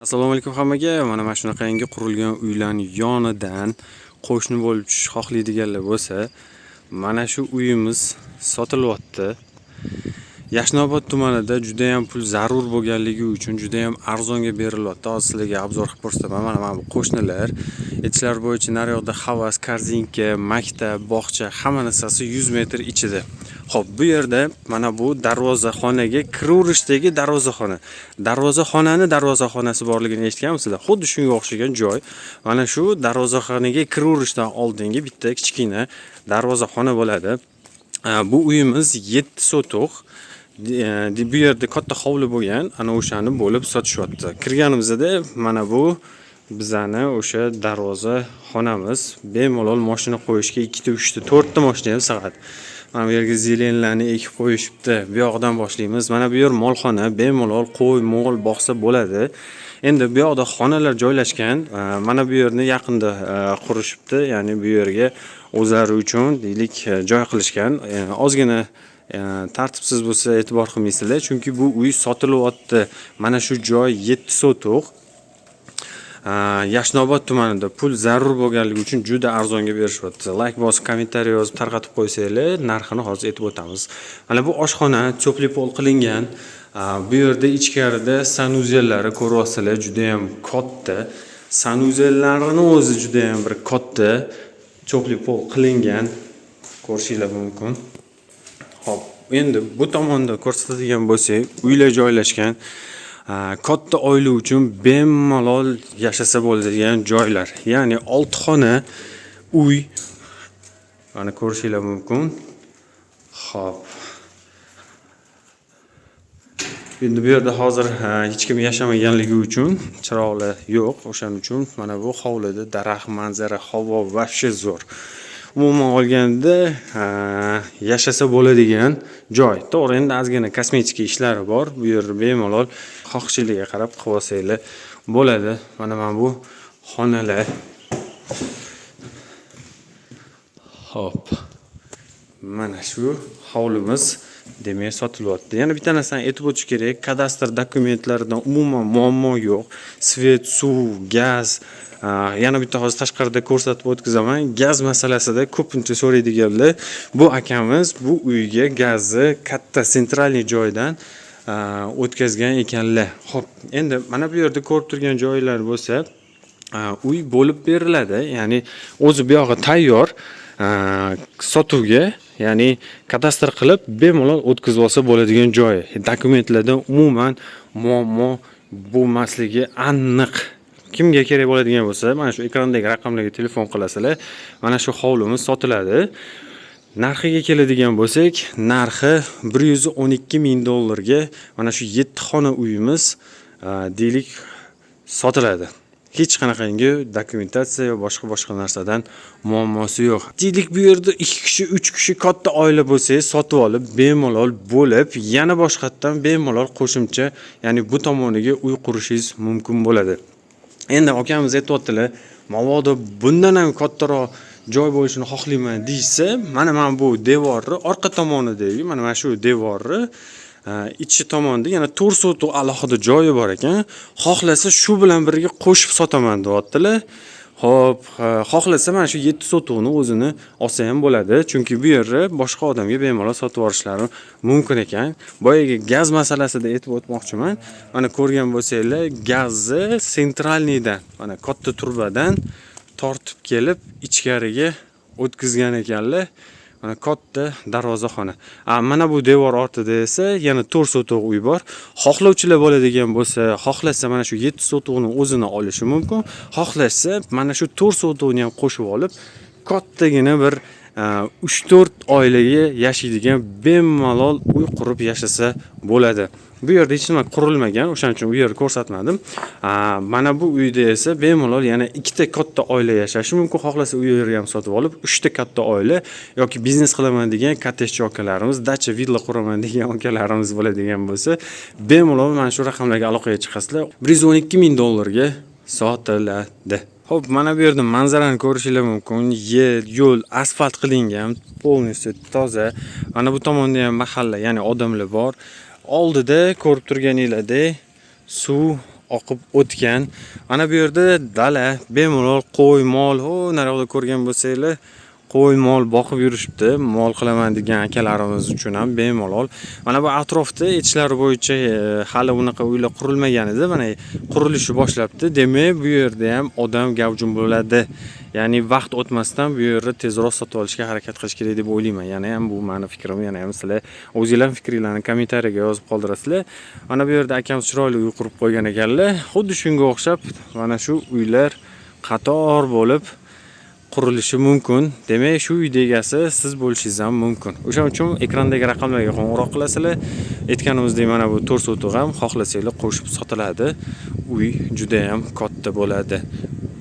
Assalomu alaykum hammaga. Mana shunaqa yangi qurilgan uylarning yonidan qo'shni bo'lib tushish xohlaydiganlar bo'lsa, mana shu uyimiz sotilyapti. Yashnobod tumanida juda ham pul zarur bo'lganligi uchun juda ham arzonga berilyapti. Hozir sizlarga обзор qilib ko'rsataman. Mana bu qo'shnilar. Aytishlari bo'yicha naryoqda havas, korzinka, maktab, bog'cha, hamma narsasi 100 metr ichida. Xo'p, bu yerda mana bu darvozaxonaga kiraverishdagi darvozaxona. Darvozaxonani darvozaxonasi borligini eshitganmisizlar? Xuddi shunga o'xshagan joy. Mana shu darvozaxonaga kiraverishdan oldingi bitta kichkina darvozaxona bo'ladi. Bu uyimiz 7 sotix. Bu yerda katta hovli bo'lgan, ana o'shani bo'lib sotishyapti. Kirganimizda mana bu bizani o'sha darvoza xonamiz. Bemalol mashina qo'yishga 2 ta, 3 ta, 4 ta mashina ham sig'adi. Mana bu yerga зелень larni ekib qo'yishibdi. Bu yoqdan boshlaymiz. Mana bu yer molxona, bemalol qo'y, mol boqsa bo'ladi. Endi bu yoqda xonalar joylashgan. Mana bu yerni yaqinda qurishibdi. Ya'ni bu yerga o'zlari uchun, deylik, joy qilishgan. Ozgina tartibsiz bo'lsa, e'tibor qilmaysizlar, chunki bu uy sotilyapti. Mana shu joy 7 sotix. Yashnobod tumanida pul zarur bo'lganligi uchun juda arzonga berishyapti. Layk bosib, kommentariy yozib, tarqatib qo'ysanglar, narxini hozir aytib o'tamiz. Mana bu oshxona, тёплый пол qilingan. Bu yerda ichkarida санузел lari ko'ryapsizlar, juda ham katta. Санузел larini o'zi juda ham bir katta, тёплый пол qilingan. Ko'rishinglar mumkin. Xo'p, endi bu tomonda ko'rsatadigan bo'lsak, uylar joylashgan. Katta oila uchun bemalol yashasa bo'ladigan joylar. Ya'ni 6 xona uy. Mana ko'rishinglar mumkin. Xo'p. Endi bu yerda hozir hech kim yashamaganligi uchun chiroqlar yo'q. O'shaning uchun mana bu hovlida daraxt, manzara, havo вообще zo'r. Umuman olganda, yashasa bo'ladigan joy. To'g'ri, endi ozgina kosmetika ishlari bor. Bu yerda bemalol xohishinglarga qarab qilib olsanglar bo'ladi. Mana bu xonalar. Xo'p. Mana shu hovlimiz, demak, sotilyapti. Yana bitta narsani aytib o'tish kerak, kadastr dokumentlaridan umuman muammo yo'q. Свет, suv, gaz, yana bitta hozir tashqarida ko'rsatib o'tkazaman. Gaz masalasida ko'pincha so'raydiganlar, bu akamiz bu uyga gazni katta центральный joydan o'tkazgan ekanlar. Xo'p, endi mana bu yerda ko'rib turgan joylar bo'lsa, uy bo'lib beriladi. Ya'ni o'zi bu yog'i tayyor sotuvga, ya'ni kadastr qilib bemalol o'tkazib olsa bo'ladigan joyi. Dokumentlarda umuman muammo bo'lmasligi aniq. Kimga kerak bo'ladigan bo'lsa, mana shu ekrandagi raqamlarga telefon qilasizlar. Mana shu hovlimiz sotiladi. Narxiga keladigan bo'lsak, narxi 112 ming dollarga mana shu 7 xona uyimiz, deylik, sotiladi. Hech qanaqangi dokumentatsiya yo boshqa narsadan muammosi yo'q. Deylik, bu yerda 2 kishi, 3 kishi katta oila bo'lsangiz, sotib olib, bemalol bo'lib, yana boshqatdan bemalol qo'shimcha, ya'ni bu tomoniga uy qurishingiz mumkin bo'ladi. Endi akamiz aytyaptilar, mabodo bundan ham kattaroq joy bo'lishini xohlayman deyishsa, mana bu devorni orqa tomonidagi, mana shu devorni ichi tomonida yana 4 sotix alohida joyi bor ekan. Xohlasa shu bilan birga qo'shib sotaman deyaptilar. Xo'p, xohlasa mana shu 7 sotixni o'zini olsa ham bo'ladi, chunki bu yerni boshqa odamga bemalol sotib yuborishlari mumkin ekan. Boyagi gaz masalasida aytib o'tmoqchiman. Mana ko'rgan bo'lsanglar, gazni центральный dan, mana katta trubadan tortib kelib ichkariga o'tkazgan ekanlar. Mana katta darvozaxona. Mana bu devor ortida esa yana 4 sotix uy bor. Xohlovchilar bo'ladigan bo'lsa, xohlasa mana shu 7 sotixni o'zini olishi mumkin. Xohlasa mana shu 4 sotixni ham qo'shib olib, kattagina bir 3-4 oilaga yashaydigan bemalol uy qurib yashasa bo'ladi. Bu yerda hech nima qurilmagan, o'shaning uchun u yerni ko'rsatmadim. Mana bu uyda esa bemalol yana 2 ta katta oila yashashi mumkin. Xohlasa u yerni ham sotib olib, 3 ta katta oila yoki biznes qilaman degan kottejchi akalarimiz, dacha, villa quraman degan akalarimiz bo'ladigan bo'lsa, bemalol mana shu raqamlarga aloqaga chiqasizlar. 112 ming dollarga sotiladi. Xo'p, mana bu yerda manzarani ko'rishinglar mumkin. Yer, yo'l asfalt qilingan, полностью toza. Mana bu tomonda ham mahalla, ya'ni odamlar bor. Oldida ko'rib turganinglardek suv oqib o'tgan. Mana bu yerda dala, bemalol qo'y, mol, ho naryoqda ko'rgan bo'lsanglar, qo'y, mol boqib yurishibdi. Mol qilaman degan akalarimiz uchun ham bemalol. Mana bu atrofda aytishlari bo'yicha hali unaqa uylar qurilmagan edi. Mana qurilishi boshlabdi. Demak, bu yerda ham odam gavjum bo'ladi. Ya'ni vaqt o'tmasdan bu yerda tezroq sotib olishga harakat qilish kerak deb o'ylayman. Yana ham bu meni fikrim, yana ham sizlar o'zinglar fikringlarni kommentariyaga yozib qoldirasizlar. Mana bu yerda akamiz chiroyli uy qurib qo'ygan ekanlar. Xuddi shunga o'xshab mana shu uylar qator bo'lib qurilishi mumkin. Demak, shu uyni egasi siz bo'lishingiz ham mumkin. O'shaning uchun ekrandagi raqamlarga qo'ng'iroq qilasizlar. Aytganimizdek, mana bu 4 sotix ham xohlasanglar qo'shib sotiladi. Uy juda ham katta bo'ladi.